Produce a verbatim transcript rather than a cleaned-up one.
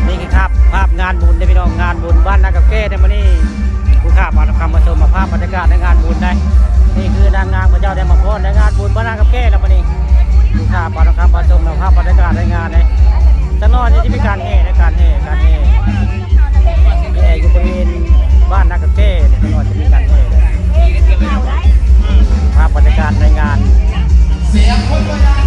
นี่คือภาพภาพงานบุญเด้อพี่น้อง งานบุญบ้านนากับแก้ในมื้อนี้ ผู้ข้าบ่าวทองคำมาชมมาภาพบรรยากาศในงานบุญได้ นี่คือนางงามพระเจ้าได้มาพรในงานบุญบ้านนากับแก้แล้วมื้อนี้ ผู้ข้าบ่าวทองคำมาชมมาภาพบรรยากาศในงานเลย จักหน่อยนี่จะมีการแห่ในการแห่การแห่แห่อยู่บริเวณบ้านนากับแก้เนี่ยจักหน่อยจะมีการแห่เลย ภาพบรรยากาศในงาน เสียงคนโบราณ